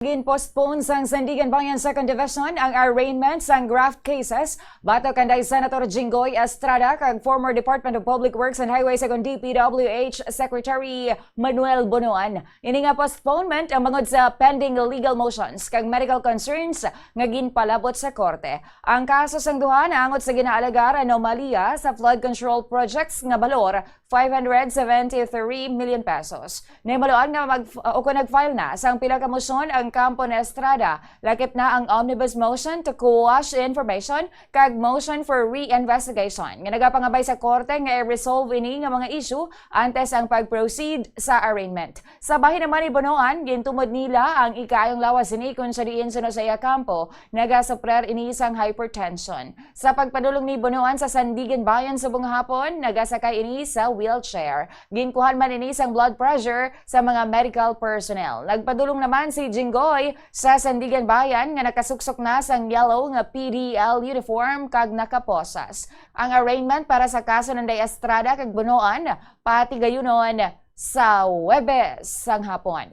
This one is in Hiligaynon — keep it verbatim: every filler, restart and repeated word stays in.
Gin-postpone sang Sandiganbayan Second Division ang arraignment sang graft cases batok kanday Senator Jinggoy Estrada kag former Department of Public Works and Highways kag D P W H Secretary Manuel Bonoan. Ini nga postponement ang bangod sa pending legal motions kag medical concerns nga ginpalabot sa korte. Ang kaso sang duha naangot sa ginaalegar anomalya sa flood control projects nga balor five hundred seventy-three million pesos. Nahibaluan nga mag-, o kung nag-file na sang pila ka motion ang kampo ni Estrada, lakip na ang omnibus motion to quash information kag motion for re-investigation nga nagapangabay sa korte nga i-resolve ini nga mga issue antes ang pag-proceed sa arraignment. Sa bahin naman ni Bonoan, gintumod nila ang ikaayong lawas sini kung sa diin suno sa iya kampo nagasuprer ini sang hypertension. Sa pagpadulong ni Bonoan sa Sandiganbayan subong hapon, nagasakay ini sa wheelchair. Ginkuhan man ini sang blood pressure sa mga medical personnel. Nagpadulong naman si Jinggoy sa Sandiganbayan nga nakasuksok na sang yellow nga P D L uniform kag nakaposas. Ang arraignment para sa kaso nanday Estrada kag Bonoan patigayunon sa Huwebes sang hapon.